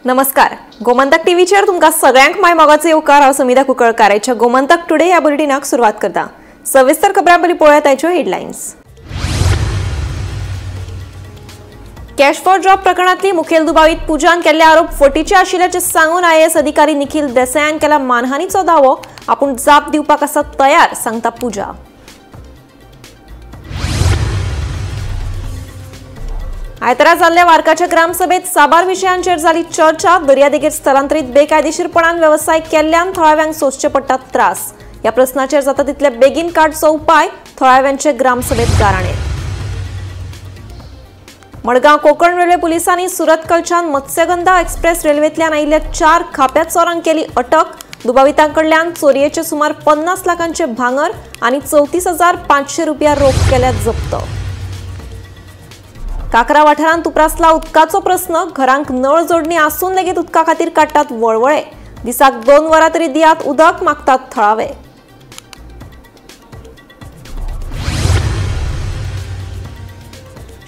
नमस्कार, गोमंतक टीव्हीचेर तुमकां सगळ्यांक my मोगाचो येवकार. हांव समिधा कुंकळकार. आयच्या गोमंतक टुडे ह्या बुलेटिनाक सुरवात करता. सविस्तर खबरां पयलीं पळोवया आयच्यो हेडलायन्स. कॅश फॉर जॉब प्रकरणांतली मुखेल दुबावीत पूजान केल्ले आरोप फटीचे आशिल्ल्याचें सांगून आयएएस अधिकारी निखिल देसायान केला मानहानीचो दावो. आपूण जाप दिवपाक आसा तयार, सांगता पूजा. आयतारा जाल्ल्या वार्काच्या ग्रामसभेत साबार विशयांचेर जाली चर्चा. दर्यादेगेर स्थलांतरीत बेकायदेशीरपणान वेवसाय केल्ल्यान थळाव्यांक सोंसचे पडटात त्रास. ह्या प्रस्नाचेर जाता तितले बेगीन काडचो उपाय, थळाव्यांचे ग्रामसभेत गाराणें. मडगांव कोकण रेल्वे पुलिसांनी सुरतकलच्यान मत्स्यगंधा एक्सप्रेस रेल्वेंतल्यान आयिल्ल्या 4 खाप्या चोरांक केली अटक. दुबावितां कडल्यान चोरयेचे सुमार 50 लाखांचे भांगर आनी 34,500 रुपया रोख केल्यात जप्त. काकरा वाठारांत उप्रासला उदकाचो प्रस्न. घरांक नळ जोडणी आसून लेगीत उदका खातीर काडटात वळवळे. दिसाक 2 वरां तरी दियात उदक, मागतात थळावे.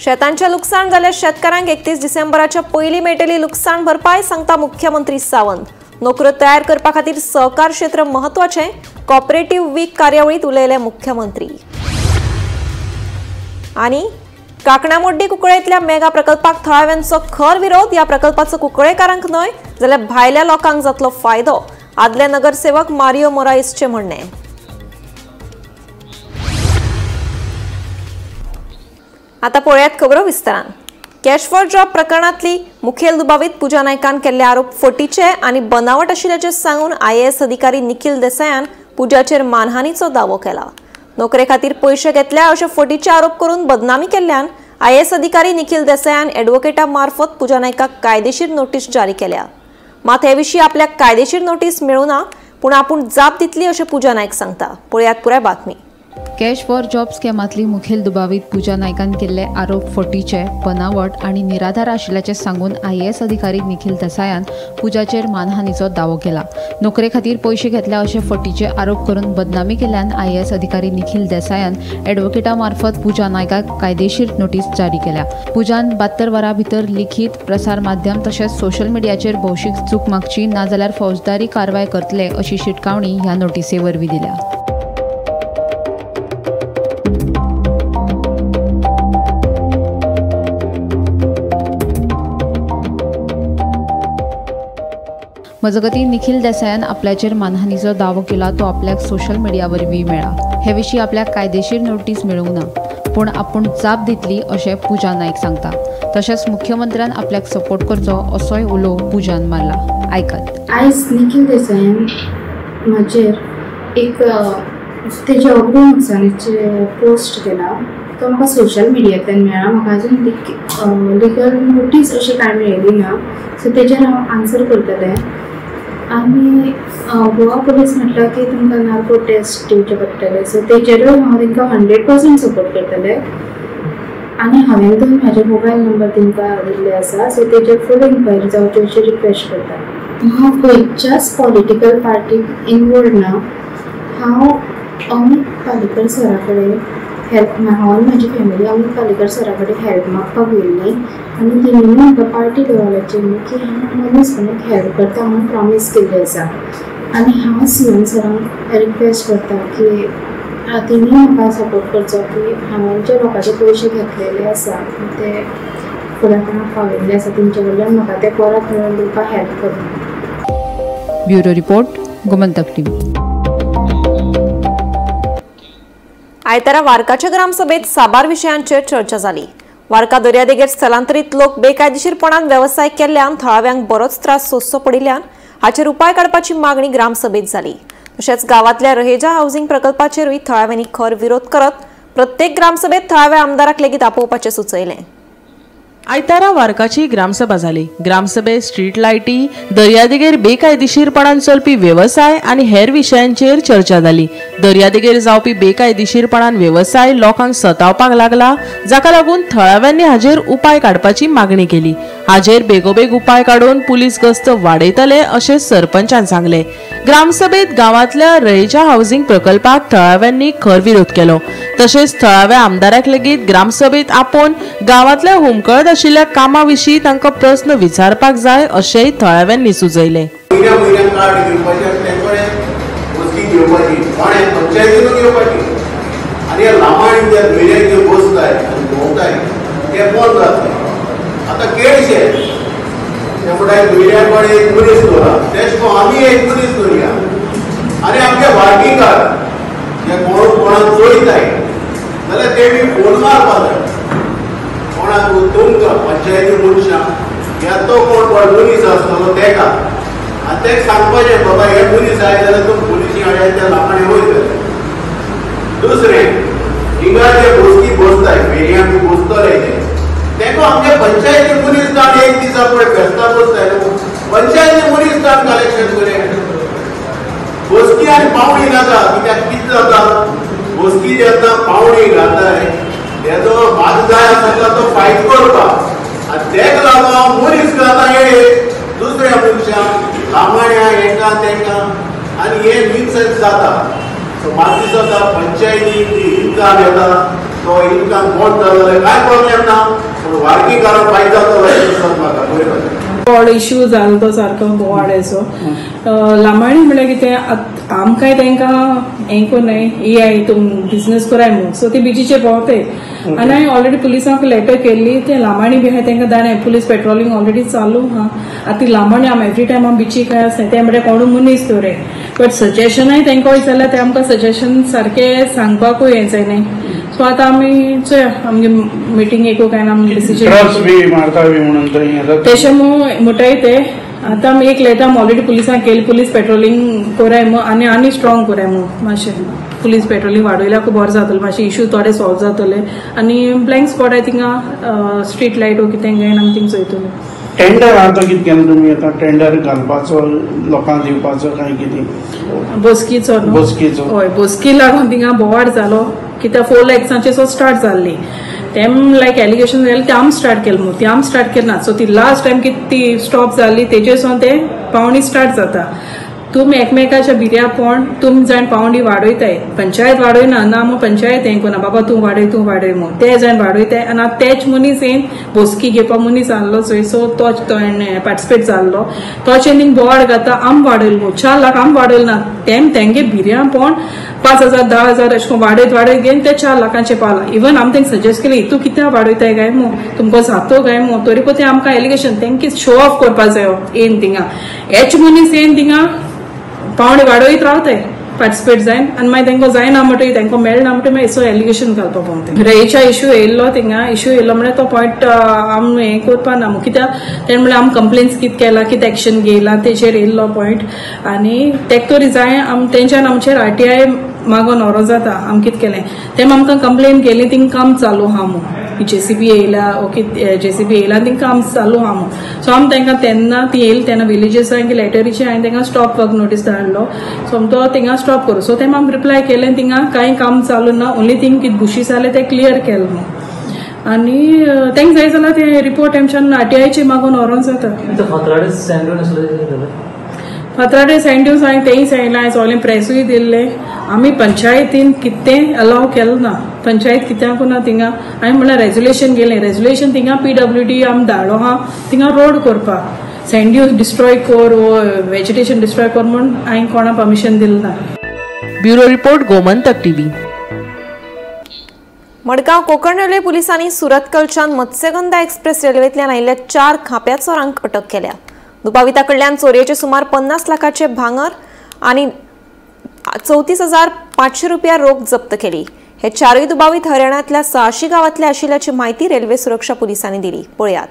शेतांचें लुकसाण जाल्ल्या शेतकारांक 31 डिसेंबराच्या पयलीं मेळटली लुकसाण भरपाय, सांगता मुख्यमंत्री सावंत. नोकऱ्यो तयार करपा खातीर सहकार क्षेत्र म्हत्वाचें, कॉपरेटिव्ह वीक कार्यावळींत उलयले मुख्यमंत्री. आनी काकणामोड्डी कुंकळेंतल्या मेगा प्रकल्पाक थळाव्यांचो खर विरोध. ह्या प्रकल्पाचो कुंकळेकारांक न्हय जाल्यार भायल्या लोकांक जातलो फायदो, आदले नगरसेवक मारियो मोराइसचें म्हणणें. आता पळयात खबरो विस्तारान. कॅश फॉर जॉब प्रकरणांतली मुखेल दुबावीत पूजा नायकान केल्ले आरोप फटीचे आनी बनावट आशिल्ल्याचें सांगून आयएएस अधिकारी निखिल देसायान पूजाचेर मानहानीचो दावो केला. नोकरे खातीर पयशे घेतल्या अशे फटीचे आरोप करून बदनामी केल्ल्यान आयएएस अधिकारी निखिल देसायान एडवोकेटा मार्फत पूजा नायकाक कायदेशीर नोटीस जारी केल्या. मात हे विशीं आपल्याक कायदेशीर नोटीस मेळूना, पूण आपूण जाप दितली अशें पूजा नायक सांगता. पळयात पुराय बातमी. कॅश फॉर जॉब स्कॅमांतली मुखेल दुबावीत पूजा नायकान केल्ले आरोप फटीचे, बनावट आनी निराधार आशिल्ल्याचें सांगून आयएएस अधिकारी निखिल देसायान पूजाचेर मानहानीचो दावो केला. नोकरे खातीर पयशे घेतल्या अशे फटीचे आरोप करून बदनामी केल्ल्यान आयएएस अधिकारी निखिल देसायान एडवोकेटा मार्फत पूजा नायकाक कायदेशीर नोटीस जारी केल्या. पूजान 72 वरां भितर लिखीत, प्रसार माध्यम तशेंच सोशल मिडियाचेर भौशीक चूक मागची, नाजाल्यार फौजदारी कारवाय करतले अशी शिटकावणी ह्या नोटीसे वरवीं दिल्या. मजगतीं निखिल देसायान आपल्याचेर मानहानीचो दावो केला तो आपल्याक सोशल मिडिया वरवीं मेळ्ळा. हे विशीं आपल्याक कायदेशीर नोटीस मेळूंक ना, पूण आपूण जाप दितली अशें पूजा नायक सांगता. तशेंच मुख्यमंत्र्यान आपल्याक सपोर्ट करचो असोय उलो पूजान मारला. आयकात. आयज निखिल देसायान म्हजेर एक तेजे अग्रो नुकसानीचे पोस्ट केला, तो म्हाका सोशल मिडियांतल्यान मेळ्ळा. म्हाका अजून लिगल नोटीस अशें कांय मेळ्ळी ना, सो तेजेर हांव आन्सर करतलें. आनी गोवा पुलीस म्हटल्यार की तुमकां नार्को टेस्ट दिवचे पडटले, सो तेजेरूय हांव तांकां 100% सपोर्ट करतलें. आनी हांवें तर म्हाजे मोबायल नंबर तांकां दिल्ले आसा, सो तेजेर फूल इन्क्वायरी जावची अशी रिक्वेस्ट करता. हांव खंयच्याच पॉलिटिकल पार्टीक इनवॉल्व ना. हांव अमीत पालेकर सरा कडेन हेल्प, हांव आनी म्हाजी फॅमिली अमीत पालेकर सरा कडेन हेल्प मागपाक गेल्ली आनी तेणीन म्हाका पार्टी लेवलाचेर न्हू की हांव मनीसपणाक हेल्प करता म्हणून प्रॉमीस केल्ली आसा. आनी हांव सीएम सरांक रिक्वेस्ट करता की तेणी म्हाका सपोर्ट करचो की हांवें जे लोकांचे पयशे घेतलेले आसा ते फुडें कोणाक पावयल्ले आसा तेंचे कडल्यान म्हाका ते परत मेळोवन दिवपाक हेल्प करूं. Bureau report, Gomantak TV. आयतारा वार्काच्या ग्रामसभेत साबार विशयांचेर चर्चा जाली. वार्का दर्यादेगेर स्थलांतरीत लोक बेकायदेशीरपणान वेवसाय केल्ल्यान थळाव्यांक बरोच त्रास सोंसचो पडिल्ल्यान हाचेर उपाय काडपाची मागणी ग्रामसभेत जाली. तशेंच गांवांतल्या रहेजा हावसिंग प्रकल्पाचेरूय थळाव्यांनी खर विरोध करत प्रत्येक ग्रामसभेत थळाव्या आमदाराक लेगीत आपोवपाचें सुचयलें. आयतारा वार्काची ग्रामसभा जाली. ग्रामसभेत स्ट्रीट लायटी, दर्यादेगेर बेकायदेशीरपणान चलपी वेवसाय आनी हेर विशयांचेर चर्चा जाली. दर्यादेगेर जावपी बेकायदेशीरपणान वेवसाय लोकांक सतावपाक लागला, जाका लागून थळाव्यांनी हाजेर उपाय काडपाची मागणी केली. हाजेर बेगोबेग उपाय काडून पुलीस गस्त वाडयतले अशें सरपंचान सांगलें. ग्रामसभेत गांवांतल्या रहेजा हावसिंग प्रकल्पाक थळाव्यांनी खर विरोध केलो. तशेंच थळाव्या आमदाराक लेगीत ग्रामसभेत आपोवन गांवांतल्या हुमकळत आशिल्ल्या कामा विशीं तांकां प्रस्न विचारपाक जाय अशेंय थळाव्यांनी सुचयलें. आनी आमचे वार्कीकार जे कोण कोणाक चोयताय जाल्यार ते बी फोन मारपाक जाय कोणाक तुमकां पंचायती मनशां या तो कोण कोण मनीस आसतलो तेका आनी तेका सांगपाचें बाबा हे मनीस आयले जाल्यार तुमी पुलिशी हाडाय त्या लांबाणे वयतले. दुसरें हिंगा जे बसकी बसताय फेरयां बी बसतले ते तेका आमच्या पंचायती मनीस जाण एक दिसा पळय फेस्तां बसताय पंचायती मनीस जाण कलेक्शन करें. बसकी आनी पावणी नाका कित्याक कितें जाता बसकी जेन्ना पावणी घालताय तेजो म्हाका जाय आसता तो फायट करपाक आनी तेका लागून हांव मनीस घालता हे दुसऱ्या मनशाक लामाण्या हेका तेका आनी हे मिक्स जाता. सो म्हाका दिसता पंचायती इन्कम येता तो इन्कम बंद जालो जाल्यार कांय प्रॉब्लेम ना पूण वार्कीकारां फायद जातलो अशें दिसता म्हाका. बरें बोवाळ इश्यू जालो तो सारको बोवाळाचो लामाणी म्हणल्यार कितें आमकांय तांकां हें कोन्नाय ये I तुम बिजनेस कराय म्हूण सो ती बिचीचे भोंवताय आनी हांवें ऑलरेडी पुलिसांक लेटर केल्ली ते लामाणी बी आहाय तांकां दाणे पुलीस पेट्रोलिंग ऑलरेडी चालू आहा. आतां ती लामाणी आम एवरी टायम आम बिचीक काय आसता ते म्हणल्यार कोणूय मनीस दवरे बट सजेशनाय तांकां वयता जाल्यार ते आमकां सजेशन सारकें सांगपाकूय हें जायना. सो आतां आमी चोया आमगे मिटींग एकू काय ना आमी डिसिजन तशें म्हणटाय ते आतां आमी एक लेटर ऑलरेडी पुलिसांक केली पुलीस पेट्रोलिंग कराय म्हूण आनी आनी स्ट्रॉंग कराय म्हूण मातशें पुलीस पेट्रोलिंग वाडयल्यार खूब बरें जातलें मातशें इश्यू थोडे सॉल्व जातले आनी ब्लँक स्पॉट आहाय थिंगा स्ट्रीट लायट वो कितें काय आमी थिंग चोयतले. टेंडर आतां कितें केलें तुमी आतां टेंडर घालपाचो लोकांक दिवपाचो काय कितें बसकीचो बसकीचो हय बसकी लागून थिंगा बोवाळ जालो कित्याक 4 लॅक्सांचे सो स्टार्ट जाल्ली तेम लायक एलिगेशन जालें ते आम स्टार्ट केलें म्हूण ती आम स्टार्ट केली ना सो ती लास्ट टायम कितें ती स्टॉप जाली तेजे सावन ते पावणी स्टार्ट जाता. तुमी एकमेकाच्या भिऱ्या पोण तुमी जाण पावणी वाडयताय पंचायत वाडयना ना म्हूण पंचायत हें कोना बाबा तूं वाडय तूं वाडय म्हूण ते जाण वाडयताय आनी आतां तेच मनीस येन बसकी घेवपा मनीस आहलो चोय सो तोच तो पार्टिसिपेट जाल्लो तोच थिंग बोवाळ घाता आम वाडयल म्हूण 4 लाख आम वाडयल ना तेम तेंगे भिऱ्या पोण 5,000 10,000 अशें करून वाडयत वाडयत घेवन ते 4 लाखांचे पावला. इवन आमी तांकां सजेस्ट केली तूं कित्याक वाडयताय काय म्हूण तुमकां जातो काय म्हूण तरी पळय ते आमकां एलिगेशन तांकां शो ऑफ करपाक जायो येन थिंगा हेच मनीस येन थिंगा पावणे वाडयत रावताय पार्टिसिपेट जायन आनी मागीर तांकां जायना म्हणटकीर तांकां मेळना म्हणटकीर मागीर सो एलिगेशन घालपाक पावता. रेच्या इश्यू येयल्लो थिंगा इश्यू येयल्लो म्हणल्यार तो पॉयंट आम हें करपा ना कित्याक तेणें म्हणल्यार आम कंप्लेन्स कितें केला कितें एक्शन घेयला तेजेर येयल्लो पॉयंट आनी तेका तरी जाय आम तेंच्यान आमचेर RTI मागोन व्हरो जाता आम कितें केलें तेम आमकां कंप्लेन केली थिंग काम चालू आहा म्हूण JCB येयला ओके JCB येयला आनी थिंग काम चालू आहा म्हूण सो आम तांकां तेन्ना ती येयली तेन्ना विलेजर्सांक लेटरीचेर हांवें तांकां स्टॉप वर्क नोटीस धाडलो सो आम तो थिंगा स्टॉप करूं सो तेम आम रिप्लाय केलें थिंगा कांय काम चालू ना ओन्ली थिंग कितें बुशी जालें तें क्लियर केलें म्हूण आनी तांकां जाय जाल्यार ते रिपोर्ट आमच्यान RTIचेर मागून व्हरोन जाता. फातराडे सँड्यूस हांवें तेंय सांगलां हांवें सगळें प्रेसूय दिल्लें आमी पंचायतीन कितें अलाव केलें ना पंचायत कित्याकू ना थिंगा हांवें म्हणल्यार रेजोल्युशन गेलें रेजोल्युशन थिंगा PWD आमी धाडलो आहा थिंगा रोड करपाक सँड्यूस डिस्ट्रॉय कर वो वेजिटेशन डिस्ट्रॉय कर म्हूण हांवें कोणा परमिशन दिलें ना. Bureau report, Gomantak TV. Madgaon Konkan railway पुलिसांनी सुरतकलच्यान मत्स्यगंधा एक्सप्रेस रेल्वेंतल्यान आयिल्ल्या 4 खांप्या चोरांक अटक केल्या. दुबाविता कडल्यान चोरयेचे सुमार 50 लाखाचे भांगर आनी 34,500 रुपया रोख जप्त केली. हे चारूय दुबावीत हरियाणातल्या 86 गावातले आशिल्ल्याची माहिती रेल्वे सुरक्षा पोलिसांनी दिली. पळयात.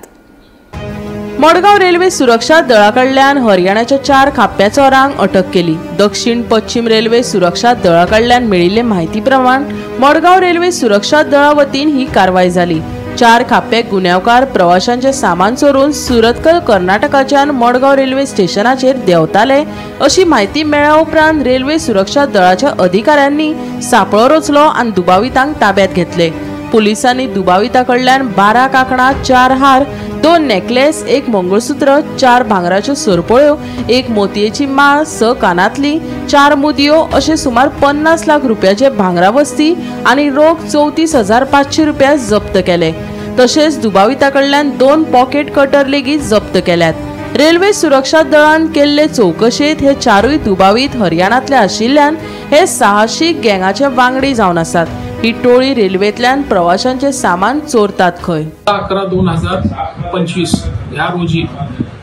मडगांव रेल्वे सुरक्षा दळाकडल्यान हरियाणाच्या 4 खाप्या चोरांक अटक केली. दक्षिण पश्चिम रेल्वे सुरक्षा दळाकडल्यान मेळिल्ले माहिती प्रमाण मडगांव रेल्वे सुरक्षा दळा वतीन ही कारवाय जाली. 4 खाप्पे गुन्यांवकार प्रवाशांचे सामान चोरून सुरतकल कर्नाटकाच्यान मडगांव रेल्वे स्टेशनाचेर देंवताले अशी माहिती मेळ्ळ्या उपरांत रेल्वे सुरक्षा दळाच्या अधिकाऱ्यांनी सापळो रचलो आनी दुबावितांक ताब्यात घेतले. पुलिसांनी दुबाविता कडल्यान 12 कांकणां, 4 हार, 2 नेकलेस, 1 मंगळसूत्र, 4 भांगराच्यो सरपळ्यो, 1 मोतयेची माळ, 6 कानांतली, 4 मुदयो अशे सुमार 50 लाख रुपयाचे भांगरा वस्ती आनी रोख 34,500 रुपया जप्त केले. तशेंच दुबाविता कडल्यान 2 पॉकेट कटर लेगीत जप्त केल्यात. रेल्वे सुरक्षा दळान केल्ले चौकशेंत हे 4 दुबावीत हरियाणांतले आशिल्ल्यान हे साहसी गँगाचे वांगडी जावन आसात. ही टोळी रेल्वेंतल्यान प्रवाशांचे सामान चोरतात खंय. 11/2025 ह्या रोजी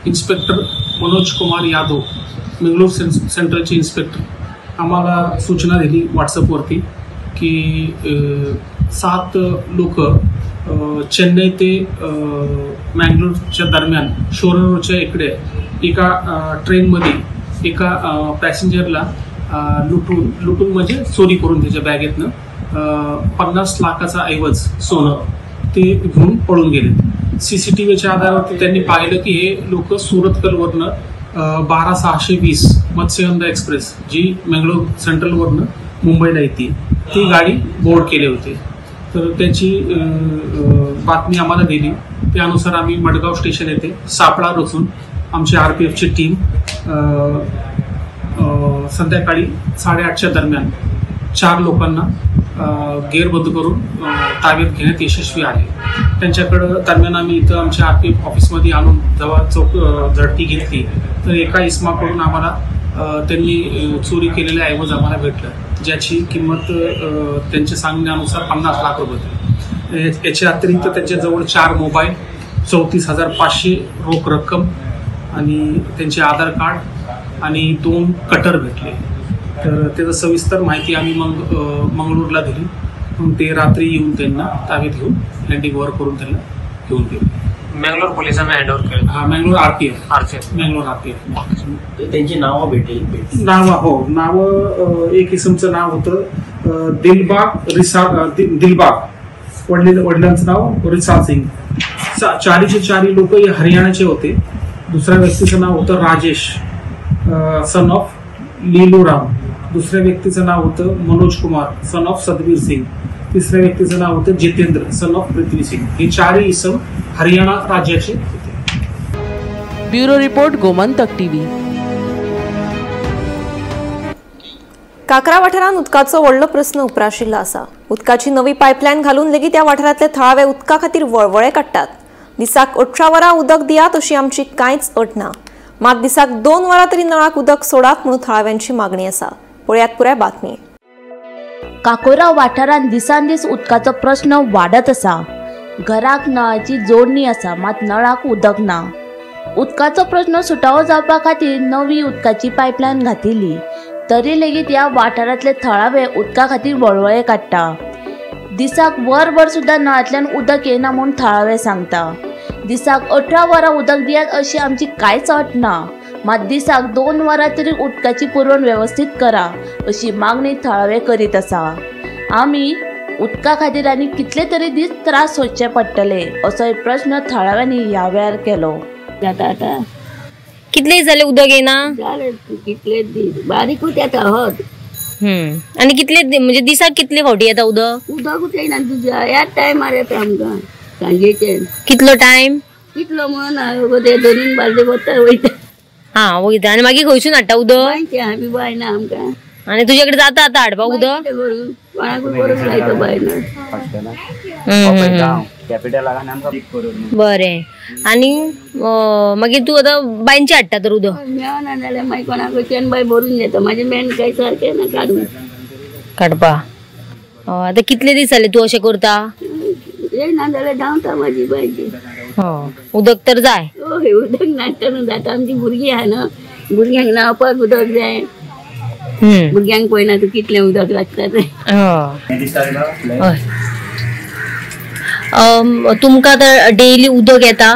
इन्स्पेक्टर मनोज कुमार यादव, मंगळूर सेंट्रलचे इन्स्पेक्टर, आम्हाला सूचना दिली व्हॉट्सअपवरती की 7 लोक चेन्नई ते मँगलोरच्या दरम्यान शोरनूरच्या इकडे एका ट्रेनमध्ये एका पॅसेंजरला लुटून म्हणजे चोरी करून त्याच्या बॅगेतनं 50 लाखाचा ऐवज सोनं ते घेऊन पळून गेले. CCTVच्या आधारावरती त्यांनी पाहिलं की हे लोक सुरतकलवरनं 12620 मत्स्यगंधा एक्सप्रेस जी मंगळूर सेंट्रलवरनं मुंबईला येते ती गाडी बोर्ड केले होते. तर त्याची बातमी आम्हाला दिली. त्यानुसार आम्ही मडगाव स्टेशन येथे सापळा रचून आमची RPFची टीम संध्याकाळी 8:30च्या दरम्यान 4 लोकांना गेरबंद करून ताब्यात घेण्यात यशस्वी आहे. त्यांच्याकडं दरम्यान आम्ही इथं आमच्या RPF ऑफिसमध्ये आणून जेव्हा झडती घेतली तर एका इसमाकडून आम्हाला त्यांनी चोरी केलेल्या ऐवज आम्हाला भेटलं, ज्याची किंमत त्यांच्या सांगण्यानुसार 50 लाख रुपये होते. याच्या अतिरिक्त त्यांच्याजवळ 4 मोबाईल, 34,500 रोख रक्कम आणि त्यांचे आधार कार्ड आणि 2 कटर भेटले. तर त्याचं सविस्तर माहिती आम्ही मग मंगळूरला दिली. मग ते रात्री येऊन त्यांना ताब्यात घेऊन हँडिंग ओव्हर करून त्यांना घेऊन गेले. मंगळूर पोलिसांना हँड ओव्हर केलं. हा, मंगळूर RPF. Mangalore RPF. त्यांची नावं भेटेल? नावं, हो, नावं एक इसमचं नाव होतं दिलबाग रिसा, दिलबाग, वडिलांचं नाव रिसाल सिंग. 4चे 4 लोक हे हरियाणाचे होते. दुसऱ्या व्यक्तीचं नाव होतं राजेश सन ऑफ लीलूराम. दुसऱ्या व्यक्तीचं नाव होतं मनोज कुमार सन ऑफ सदवीर सिंग. तिसऱ्या व्यक्तीचं नाव होतं जितेंद्र सन ऑफ पृथ्वी सिंग. हे 4 इसम हरियाणा राज्याचे होते. Bureau report, Gomantak TV. Kakra वाठारांत उदकाचो व्हडलो प्रस्न उप्राशिल्लो आसा. उदकाची नवी पायपलायन घालून लेगीत त्या वाठारांतले थळावे उदका खातीर वळवळे काडटात. दिसाक 18 वरां उदक दियात अशी आमची कांयच अट ना, मात दिसाक 2 वरां तरी नळाक उदक सोडात म्हणून थळाव्यांची मागणी आसा. पळयात पुराय बातमी. काकोरा वाठारांत दिसान दीस उदकाचो प्रश्न वाडत आसा. घराक नळाची जोडणी आसा, मात नळाक उदक ना. उदकाचो प्रश्न सुटावो जावपा खातीर नवी उदकाची पायपलायन घातिल्ली तरी लेगीत ह्या वाठारांतले थळावे उदका खातीर वळवळे काडटा. दिसाक वरभर सुद्दां नळांतल्यान उदक येना म्हूण थळावे सांगता. दिसाक 18 वरां उदक दियात अशी आमची कांयच अट ना, मात दिसाक 2 वरां तरी उदकाची पुरवण वेवस्थीत करा अशी मागणी थळावे करीत आसा. आमी उदका खातीर आनी कितले तरी दीस त्रास सोंसचे पडटले असोय प्रश्न थळाव्यांनी ह्या वेळार केलो. जाता आतां कितले जाले उदक येना? जाले कितले दीस बारीकूच येता हत. आनी कितले म्हणजे दिसाक कितले फावटी येता उदक? उदकूच येयना तुज्या ह्याच टायमार येता आमकां सांजेचे. कितलो टायम? कितलो म्हणून ते 2 बाजू वता वयता. हा वयता. आनी मागीर खंयसून हाडटा उदक? बांयचें आमी बांय ना आमकां. आनी तुजे कडेन जाता आतां हाडपाक उदक? कोणाकूय करूंक लायता बांय ना. बरें. आनी मागीर तूं आतां बांयचें हाडटा तर उदक? मेळना जाल्यार मागीर कोणाकूय बांय भरून घेता. म्हाजें मेन काय सारकें ना काडून काडपा. आतां कितले दीस जाले तूं अशें करता? येयना जाल्यार धांवता म्हाजी बांयची. उदक तर जाय. हय, उदक नासतना जाता. आमची भुरगीं आहा न्हू, भुरग्यांक न्हांवपाक उदक जाय. भुरग्यांक पळयना तूं कितलें उदक लागता तें. हय. तुमकां आतां डेली उदक येता?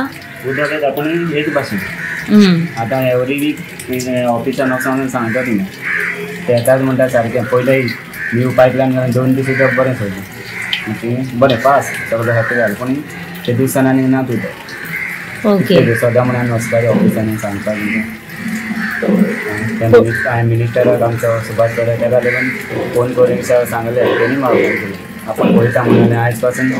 उदक येता पूण एक भाशेन. आतां एवरी वीक ऑफिसान वचोन सांगता तुमी ते येताच म्हणटा सारकें. पयलें न्यू पायपलायन घालून 2 दीस उदक बरें सोडलें, बरें पास सगळें सारकें जालें, पूण ते दिसान आनी ना उदक. ओके. सदां म्हणून वचपाचें ऑफिसांनी सांगपाक. हांवें मिनिस्टराक आमचो सुभाष चोडे तेका लागून फोन करून सांगलें, तेणी म्हाका फोन केलो. आपण पळयता म्हणून आयज पासून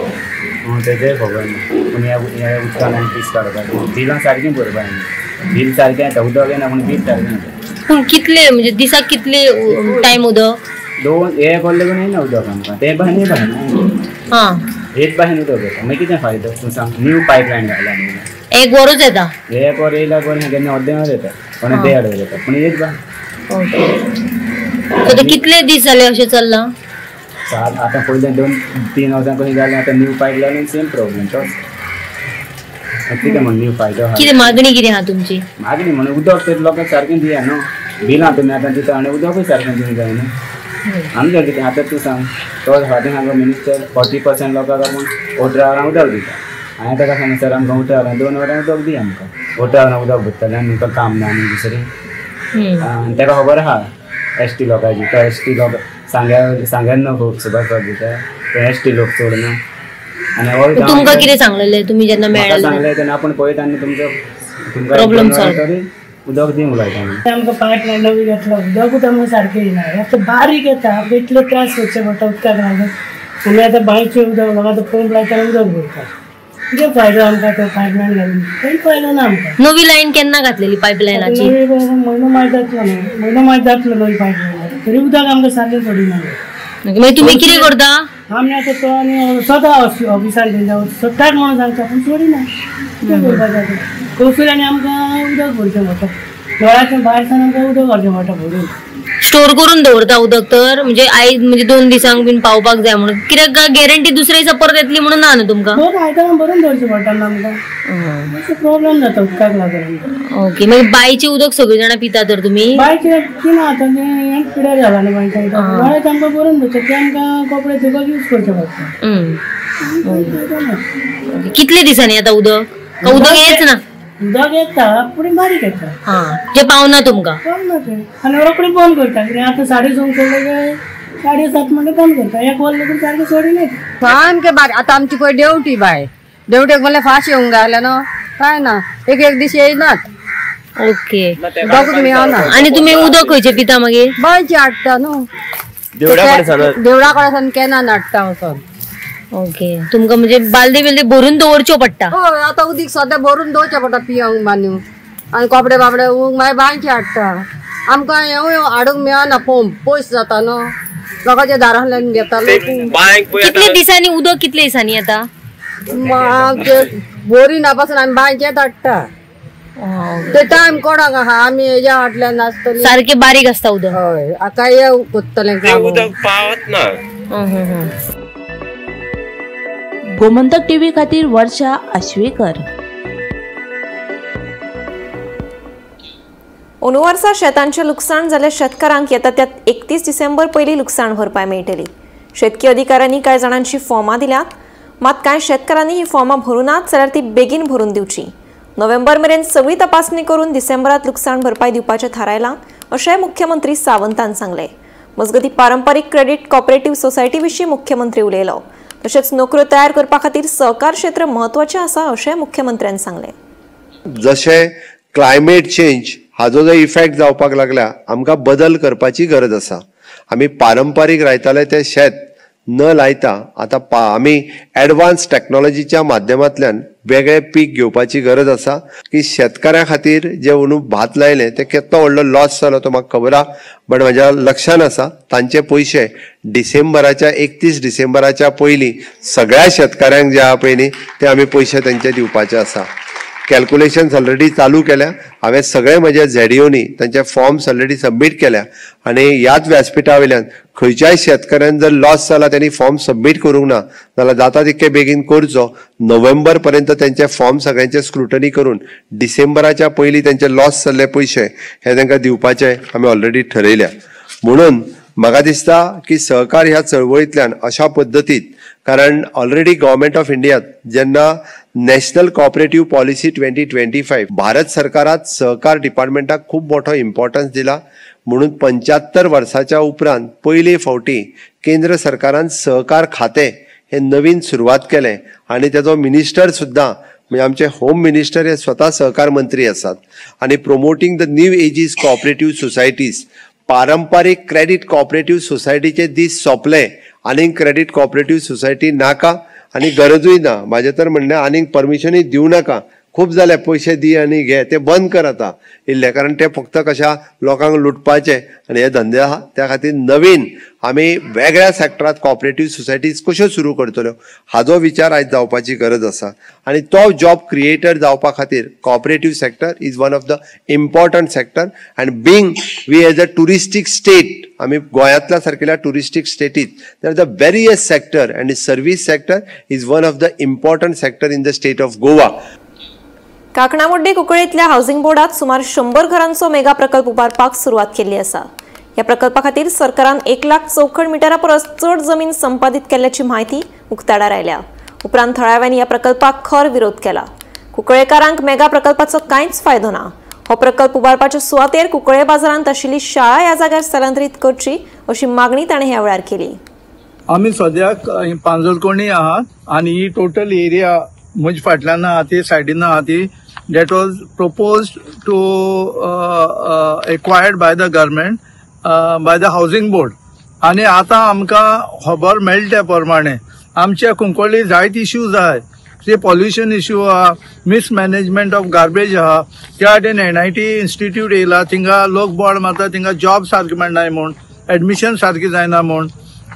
तेजेय खबर ना. पूण ह्या उदकान आनी पीस काडपाक बिलां सारकीं भरपा जाय, बील सारकें येता, उदक येना पूण बील सारकें येता. पूण कितले म्हणजे दिसाक कितले टायम उदक? दोन एक वर लागून येना उदक आमकां, ते भाशेन हे भाशेन हां हेच भाशेन उदक येता. मागीर कितें फायदो तूं सांग? न्यू पायपलायन घायला एक वरूच येता, एक वर येयला बरें, केन्ना अर्दें वर येता, कोणा देड वर येता, पूण एक बा. ओके, कितले दीस जाले अशें चल्लां? आतां पयलें 2-3 वर्सां कशें जालें, आतां न्यू पायपलायन सेम प्रॉब्लम तोच. कितें म्हण न्यू फायदो आहा? कितें मागणी कितें आहा तुमची? मागणी म्हणून उदक तर लोकांक सारकें दिया न्हू, बिलां तुमी आतां दिता आनी उदकूय सारकें दिवंक जाय न्हू. आमचें कितें आतां तूं सांग, तो फाटीं सांगलो मिनिस्टर 40% लोकांक आपूण 18 वरां उदक दिता. हांवें ताका सांगलें सर आमकां 18 वरां 2 वरां उदक दी आमकां, 18 वरां उदक भरतलें आनी तुमकां काम ना आनी दुसरें. आनी ताका खबर आहा एस टी लोकांची, तो एस टी लोक सांग्यार सांग्यार न्हू सुभाष बाब दिता, ते एस टी लोक चड ना. आनी तुमकां कितें सांगलेलें तुमी जेन्ना मेळ्ळे? सांगलें तेन्ना आपूण पळयता आनी तुमचो प्रॉब्लम सॉल्व तरी उदक दी उलयता. आमकां पायपलायन नवी घेतलो, उदकूच आमकां सारकें येना, आतां बारीक येता, आमकां इतले त्रास करचे पडटा उदकाक लागून. आमी आतां बांयचें उदक लोकां पंप लायता उदक भरता, कितें फायदो आमकां तो पायपलायन घालून? कांय फायदो ना आमकां. नवी लायन केन्ना घातलेली पायपलायनाची? नवी म्हयनो मात जातलो न्हू, म्हयनो मात जातलो नवी पायपलायन, तरी उदक आमकां सारकें पडिना. मागीर तुमी कितें करता? आमी आतां तो आनी स्वता ऑफिसान थंय सोदतात म्हणून सांगता, पूण सोडिना. कितें करपाचें आतां? कोसुरी आनी आमकां उदक भरचें पडटा, नळाचें भायर सावन आमकां उदक व्हरचें पडटा भरून. स्टोर करून दवरता उदक तर म्हणजे आयज म्हणजे 2 दिसांक बीन पावपाक जाय म्हणून, कित्याक गॅरंटी दुसऱ्या दिसा परत येतली म्हणून ना न्हू तुमकां? दोन आयदनां भरून दवरचें पडटा न्हू आमकां, मातसो प्रॉब्लम जाता उदकाक लागून. ओके, मागीर बांयचें उदक सगळीं जाणां पिता तर तुमी? बांयचें पिना आतां, तें पिड्यार जाला न्हू बांयचें उदक, नळाचें आमकां भरून दवरचें, तें आमकां कपडे धुवपाक यूज करचें पडटा. कितले दिसांनी येता उदक? उदक येच ना? उदक येता पूण बारीक येता, जे पावना तुमकां? पावना तें, आनी रोखडें बंद करता. कितें आतां 6:30 सोडलें काय 7:30 म्हणल्यार बंद करता, एक वर लेगीत सारकें सोडिना. सामकें बारीक. आतां आमची पळय देवटी बाय, देवटेक म्हणल्यार फास्ट येवंक जाय आसलें न्हू, कांय ना, एक एक दीस येयनात. ओके, उदकूच मेळना. आनी तुमी उदक खंयचें पिता मागीर? बांयचें हाडटा न्हू, देवळा कडेन सावन कॅनान हाडटा वचोन. ओके, तुमकां म्हणजे बालदी बिल्दी भरून दवरच्यो पडटा? हय, आतां उदीक सद्या भरून दवरचें पडटा पियंक बांदून, आनी कपडे बापडे मागीर बांयचे हाडटा. आमकां हेंवूय हाडूंक मेळना, पंप पयस जाता न्हू, लोकांच्या दारांतल्यान घेता लोक. कितले दिसांनी उदक कितले दिसांनी येता? बोरिंगा पासून आमी बांयचेंच हाडटा, ते टायम कोणाक आहा, आमी हेज्या हाडल्यान आसतली. सारकें बारीक आसता उदक? हय, आतां हे कोत्तलें उदक पावत ना. गोमंतक टीव्ही खातीर वर्षा आश्वेकर. अंदू वर्सा शेतांचें लुकसाण जाल्ल्या शेतकारांक येता त्या 31 डिसेंबर पयलीं लुकसाण भरपाय मेळटली. शेतकी अधिकाऱ्यांनी कांय जाणांची फॉर्मां दिल्यात, मात कांय शेतकारांनी ही फॉर्मां भरूं नात जाल्यार ती बेगीन भरून दिवची. नोव्हेंबर मेरेन सगळी तपासणी करून डिसेंबरात लुकसाण भरपाय दिवपाचें थारायलां अशें मुख्यमंत्री सावंतान सांगलें. मजगतीं पारंपारीक क्रेडीट कॉपरेटिव्ह सोसायटी विशीं मुख्यमंत्री उलयलो. तशेंच नोकऱ्यो तयार करपा खातीर सहकार क्षेत्र म्हत्वाचें आसा अशें मुख्यमंत्र्यान सांगलें. जशें क्लायमेट चेंज हाजो जो इफेक्ट जावपाक लागला, आमकां बदल करपाची गरज आसा. आमी पारंपारीक रायताले ते शेत न लायता आतां आमी एडवान्स टॅक्नोलॉजीच्या माध्यमांतल्यान वेगळे पीक घेवपाची गरज आसा. की शेतकाऱ्यां खातीर जे अंदू भात लायलें ते केदो व्हडलो लॉस जालो तो म्हाका खबर आहा, बट म्हज्या लक्षान आसा तांचे पयशे डिसेंबराच्या 31 डिसेंबराच्या पयलीं सगळ्या शेतकाऱ्यांक जे आहा पळय न्ही ते आमी पयशे तांचे दिवपाचे आसा. कॅल्कुलेशन्स ऑलरेडी चालू केल्या, हांवें सगळे म्हज्या झेडीओनी तांचे फॉर्म्स ऑलरेडी सबमीट केल्या आनी ह्याच व्यासपिठा वयल्यान खंयच्याय शेतकऱ्यान जर लॉस जाला त्यांनी फॉर्म सबमीट करूंक ना जाल्यार जाता तितके बेगीन करचो. नोव्हेंबर पर्यंत त्यांचे फॉर्म सगळ्यांचे स्क्रुटनी करून डिसेंबराच्या पयलीं त्यांचे लॉस जाल्ले पयशे हे तांकां दिवपाचे आमी ऑलरेडी ठरयल्या. म्हणून म्हाका दिसता की सहकार ह्या चळवळींतल्यान अशा पद्दतीत, कारण ऑलरेडी गव्हर्मेंट ऑफ इंडियात जेन्ना नॅशनल कॉपरेटिव्ह पॉलिसी 2025 भारत सरकारात सहकार डिपार्टमेंटाक खूब मोठो इम्पॉर्टन्स दिला, म्हणून 75 वर्साच्या उपरांत पयले फावटी केंद्र सरकारान सहकार खातें हे नवीन सुरवात केलें आनी तेजो मिनिस्टर सुद्दां म्हणजे आमचे होम मिनिस्टर हे स्वता सहकार मंत्री आसात. आनी promoting the new ages cooperative societies, पारंपारीक क्रेडीट कॉपरेटिव्ह सोसायटीचे दीस सोंपले, आनीक क्रेडीट कॉपरेटीव सोसायटी नाका आनी गरजूय ना. म्हाजें तर म्हणणें आनीक परमिशनूय दिवं नाका, खूब जाले पयशे दी आनी घे, ते बंद कर आतां इल्ले, कारण ते फक्त कशा लोकांक लुटपाचे आनी हे धंदे आहा. त्या खातीर नवीन आमी वेगळ्या सेक्टरांत कॉपरेटीव सोसायटीज कश्यो सुरू करतल्यो हाजो विचार आयज जावपाची गरज आसा आनी तो जॉब क्रिएटर जावपा खातीर cooperative sector is one of the important sector. And being we as a touristic state, आमी गोंयांतल्या सारकेल्या टुरिस्टीक स्टेटीत there the various sector and service sector is one of the important sector in the state of Goa. Kaknamoddi कुंकळींतल्या housing बोर्डात सुमार 100 घरांचो mega प्रकल्प उबारपाक सुरवात केल्ली आसा. ह्या प्रकल्पा खातीर सरकारान 1 लाख चौखण मिटरा परस चड जमीन संपादीत केल्ल्याची म्हायती उक्ताडार आयल्या. उपरांत थळाव्यांनी ह्या प्रकल्पाक खर विरोध केला. कुंकळेकारांक मेगा प्रकल्पाचो कांयच फायदो ना. हो प्रकल्प उबारपाच्या सुवातेर कुंकळे बाजारांत आशिल्ली शाळा ह्या जाग्यार स्थलांतरीत करची अशी मागणी ताणें ह्या वेळार केली. आमी सद्याक पांजरकोणी आहात आनी ही टोटल एरिया म्हजे फाटल्यान आहा ती सायडीन आहा ती that was proposed to acquired by the government by the housing board. आनी आतां आमकां खबर मेळटा त्या प्रमाणे आमच्या कुंकळ्ळी जायते इश्यूज आहात, ते पॉल्युशन इश्यू आहा, मिसमॅनेजमेंट ऑफ गार्बेज आहा. त्या वाटेन NIT institute येयला, थिंगा लोक बोर्ड मारता, थिंगा जॉब सारके मेळनाय म्हूण, एडमिशन सारकें जायना म्हूण,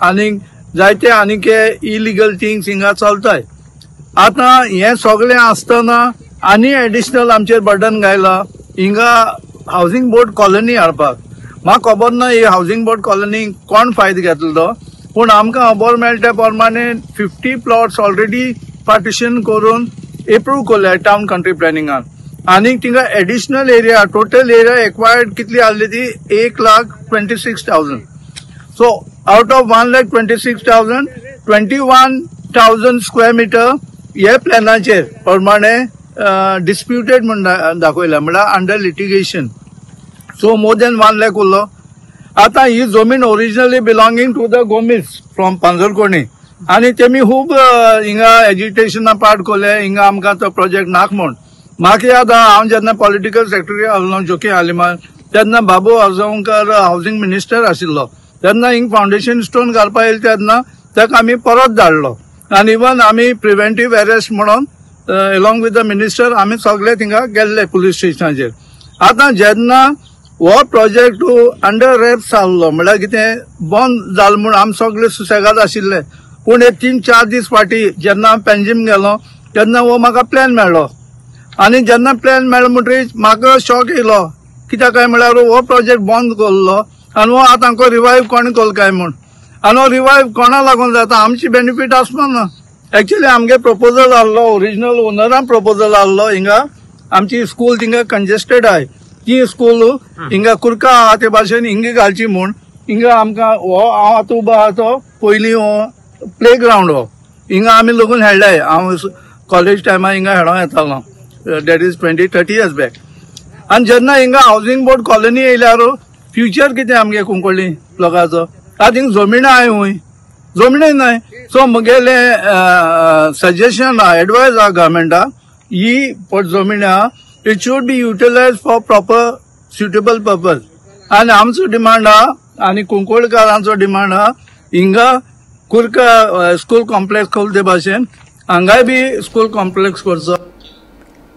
आनीक जायते आनीक इलिगल थिंग्स हिंगा चलताय. आतां हें सगळें आसतना आनी एडिशनल आमचेर बर्डन घायला हिंगा हावजींग बोर्ड कॉलनी हाडपाक. म्हाका खबर ना ही हावजींग बोर्ड कॉलनी कोण फायदो घेतलो तो, पूण आमकां खबर मेळटा त्या प्रमाणे 50 प्लॉट्स ऑलरेडी पार्टिशन करून एप्रूव केल्या टावन कंट्री प्लॅनिंगान. आनी थिंगा additional area, total area acquired कितली आहली ती 1,26,000. So out of 1,26,000 21,000 square metre हे प्लॅनाचेर प्रमाणे डिस्प्युटेड म्हूण दाखयला, म्हळ्यार under litigation. So more than 1 lakh उरलो. आतां ही जमीन originally belonging to the Gomes from Panjarkoni आनी तेमी खूब हिंगा एजिटेशना पार्ट कोले, हिंगा आमकां तो प्रोजेक्ट नाक म्हूण. म्हाका याद आहा हांव जेन्ना पॉलिटिकल सेक्रेटरी आसलो जोकी आलिमान तेन्ना बाबू आजगांवकर हावजींग मिनिस्टर आशिल्लो, तेन्ना हिंग फावंडेशन स्टोन घालपा येयले तेन्ना ताका आमी परत धाडलो आनी इवन आमी प्रिवेंटीव अरेस्ट म्हणून एलॉंग विथ the minister आमी सगळे थिंगा गेल्ले पुलीस स्टेशनाचेर. आतां जेन्ना हो प्रोजेक्ट अंडर रॅप्स आहलो, म्हळ्यार कितें बंद जालो म्हूण आमी सगळे सुसेगाद आशिल्ले, पूण एक 3-4 दीस फाटीं जेन्ना हांव पेंजीम गेलो तेन्ना हो म्हाका प्लॅन मेळ्ळो आनी जेन्ना प्लॅन मेळ्ळो म्हणटकीर म्हाका शॉक येयलो, कित्याक काय म्हळ्यार हो प्रोजेक्ट बंद केल्लो आनी हो आतां आमकां रिवायव कोण केलो काय म्हूण, आनी हो रिवायव कोणा लागून जाता, आमची बेनिफीट आसपा ना. एक्चुअली आमगे प्रपोजल आहलो, ओरिजिनल ओनरान प्रपोजल आहलो, हिंगा आमची स्कूल थिंगा कंजेस्टेड आहाय, ती स्कूल हिंगा कुर्का आहा ते भाशेन हिंगा घालची म्हूण. हिंगा आमकां हो हांव आतां उबो आहा तो पयलीं हो प्ले ग्रावंड हो हिंगा आमी लगून हेडलाय, हांव कॉलेज टायमार हिंगा हेडों येतालो, that is 20-30 years back. आनी जेन्ना हिंगा हावजींग बोर्ड कॉलनी येयल्यार फ्युचर कितें आमगे कुंकळ्ळी लोकांचो, आतां हिंगा जमीन आहाय हूंय जमिनूय नाय. सो म्हगेलें सजेशन आहा, एडवायज आहा गव्हर्मेंटाक, ही पट जमीन आहा it should be utilise for proper suitable purpose. आनी आमचो डिमांड आहा आनी कुंकळकारांचो डिमांड आहा हिंगा कुर्का स्कूल कॉम्प्लेक्स खोल ते भाशेन हांगाय बी स्कूल कॉम्प्लेक्स करचो.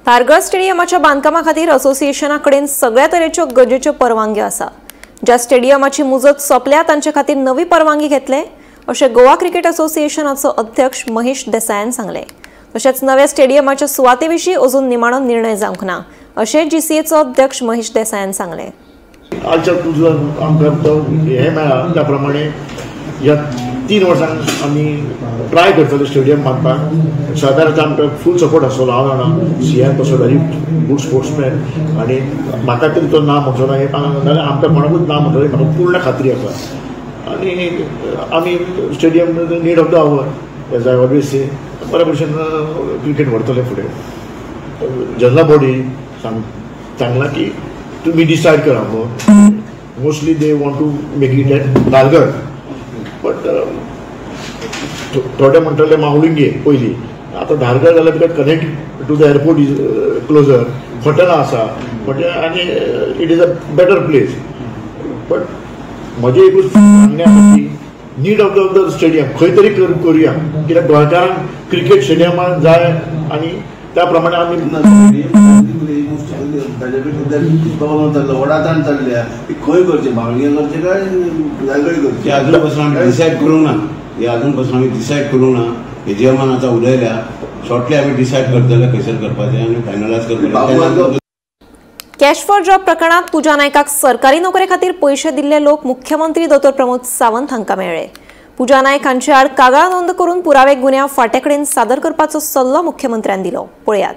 धारगळ स्टेडियमाच्या बांदकामा खातीर असोसिएशना कडेन सगळ्या तरेच्यो गरजेच्यो परवानग्यो आसा. ज्या स्टेडियमाची मुजत सोंपल्या तांचे खातीर नवी परवानगी घेतले अशें गोवा क्रिकेट असोसिएशनाचो अध्यक्ष महेश देसायान सांगलें. तशेंच नव्या स्टेडियमाच्या सुवाते विशीं अजून निमाणो निर्णय जावंक ना अशें जीसीएचो अध्यक्ष महेश देसायान सांगलें. आजच्या तुजो आमकां तो हें मेळ्ळा त्या प्रमाणे ह्या 3 वर्सांक आमी ट्राय करतले स्टेडियम बांदपाक. सरकाराचो आमकां फूल सपोर्ट आसतलो. हांव जाणा सीएम तसो व्हेरी गूड स्पोर्ट्समॅन आनी म्हाका तरी तो ना म्हणचो ना, नाल्यार आमकां कोणाकूच ना म्हणटलो म्हाका पूर्ण खात्री आसा. आनी आमी stadium need of the hour as I always say, बऱ्या भशेन क्रिकेट व्हरतले फुडें. जनरल बॉडी सांगलां की तुमी डिसायड करा, mostly they want to make it at Dhargal, but थोडे म्हणटले मावलिंगे पयलीं, आतां धारगळ जाल्यार because connect to the airport is closer, हॉटेलां आसा म्हणजे आनी it is a better place. But म्हजें एकूच सांगणें आसा की need of the stadium खंय तरी करुया, कित्याक गोंयकारांक क्रिकेट स्टेडियमान जाय आनी त्या प्रमाणे आमी वडाताण चल्ल्या ती खंय करचें, बावळियां करचें काय जागळी करचें अजून पसून आमी डिसायड करूंक ना. हे अजून पसून आमी डिसायड करूंक ना. एजीएमान आतां उलयल्या, शॉर्टली आमी डिसायड करतले खंयसर करपाचें आनी फायनलायज करपाचें. कॅश फॉर जॉब प्रकरणात पूजा नायकाक सरकारी नोकरे खातीर पयशे दिल्ले लोक मुख्यमंत्री दोतोर प्रमोद सावंत हांकां मेळ्ळे. पूजा नायक हांचे आड कागाळ नोंद करून पुरावे गुन्यांव फाट्याकडेन सादर करपाचो सल्लो मुख्यमंत्र्यान दिलो. पळयात.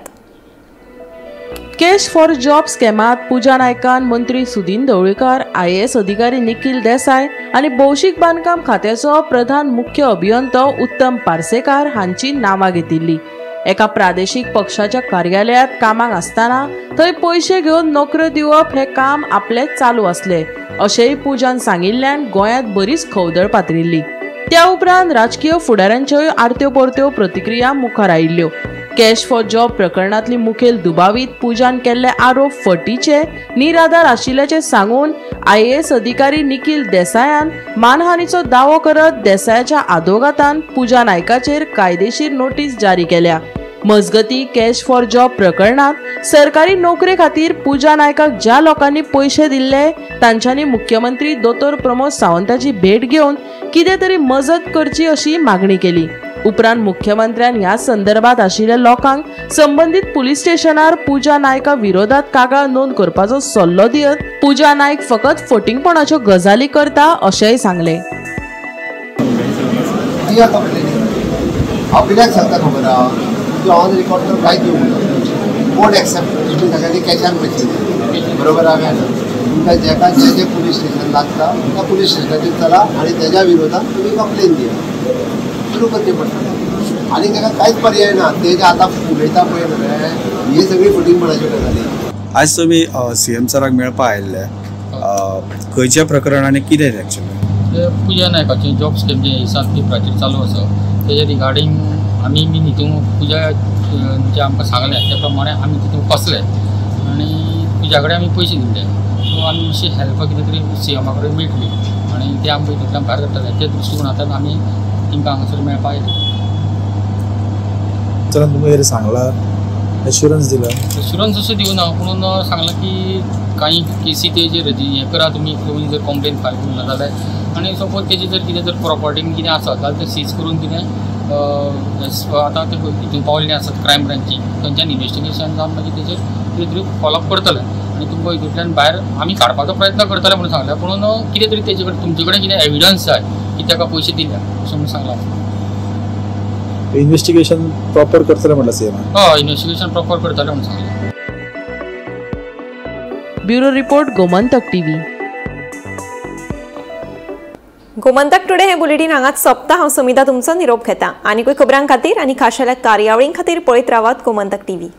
कॅश फॉर जॉब स्कॅमात पूजा नायकान मंत्री सुदीन ढवळीकार, आयएएस अधिकारी निखिल देसाय आनी भौशीक बांदकाम खात्याचो प्रधान मुख्य अभियंतो उत्तम पार्सेकार हांची नांवां घेतिल्ली. एका प्रादेशीक पक्षाच्या कार्यालयात कामाक आसतना थंय पयशे घेवन नोकऱ्यो दिवप हे काम आपले चालू आसले अशेंय पूजान सांगिल्ल्यान गोंयांत बरीच खवदळ पातळिल्ली. त्या उपरांत राजकीय फुडाऱ्यांच्योय आरत्यो परत्यो प्रतिक्रिया मुखार आयिल्ल्यो. कॅश फॉर जॉब प्रकरणांतली मुखेल दुबावीत पूजान केल्ले आरोप फटीचे, निराधार आशिल्ल्याचें सांगून आयएएस अधिकारी निखिल देसायान मानहानीचो दावो करत देसायाच्या आदोगातान पूजा नायकाचेर कायदेशीर नोटीस जारी केल्या. मजगती कॅश फॉर जॉब प्रकरणात सरकारी नोकरे खातीर पूजा नायकाक ज्या लोकांनी पयशे दिल्ले तांच्यांनी मुख्यमंत्री दोतोर प्रमोद सावंताची भेट घेवन कितें तरी मजत करची अशी मागणी केली. उपरांत मुख्यमंत्र्यान ह्या संदर्भात आशिल्ल्या लोकांक संबंदीत पुलीस स्टेशनार पूजा नायका विरोधात कागाळ नोंद करपाचो सल्लो दियत पूजा नायक फकत फटींगपणाच्यो गजाली करता अशेंय सांगलें. ऑन रिकॉर्ड तर कांय दिवंक कोर्ट एक्सेप्ट तुमी सगळ्यांनी कॅशान पयशे दिले, बरोबर आहा काय? तुमकां जेका जे जे पुलीस स्टेशन लागता त्या पुलीस स्टेशनाचेर चला आनी तेज्या विरोधात तुमी कंप्लेन दिया, सुरू करचें पडटा आनी ताका कांयच पर्याय ना. ते जे आतां उलयता पळय न्हय, हे सगळी फटींगपणाच्यो गजाली. आज तुमी सीएम सराक मेळपा आयिल्ले, खंयच्या प्रकरण आनी कितें एक्चुअली? पूजा नायकाचें जॉब स्कॅम जें 7 पेपराचेर चालू आसा तेजे रिगार्डींग आमी बीन हितून पूजा जे आमकां सांगलें त्या प्रमाणे आमी तितून फसले आनी पूजा कडेन आमी पयशे दिल्ले. सो आमी मातशी हेल्प कितें तरी सीएमा कडेन मेळटली आनी ते आमकां हितूंतल्यान भायर काडटले त्या दृश्टिकोणांतल्यान आमी तांकां हांगासर मेळपाक आयले. सरान तुमकां कितें सांगलां, एश्युरन्स दिला? एश्युरन्स अशें दिवना, पूण सांगलां की कांय केसी तेजेर हें करा तुमी, तुमी जर कंप्लेन फायल करूंक ना जाल्यार आनी सपोज तेजी जर कितें जर प्रॉपर्टीन कितें आसा जाल्यार तें सीज करून कितें आतां ते हितून पावल्ले आसात क्रायम ब्रांची, थंयच्यान इन्वेस्टिगेशन जावन मागीर तेजेर कितें तरी फॉलोअप करतले आनी तुमकां हितूंतल्यान भायर आमी काडपाचो प्रयत्न करतले म्हणून सांगलें. पूण कितें तरी तेजे कडेन तुमचे कडेन कितें एविडन्स जाय की ताका पयशे दिल्या अशें म्हणून सांगलां. इन्वेस्टिगेशन प्रॉपर करतले म्हणलां सीएमान? हय, इन्वेस्टिगेशन प्रॉपर करतले म्हणून सांगलें. Bureau report, Gomantak TV. Gomantak today हे बुलेटिन हांगाच सोंपता. हांव समिता तुमचो निरोप घेता. आनीकूय खबरां खातीर आनी खाशेल्या कार्यावळीं खातीर पळयत रावात गोमंतक टीव्ही.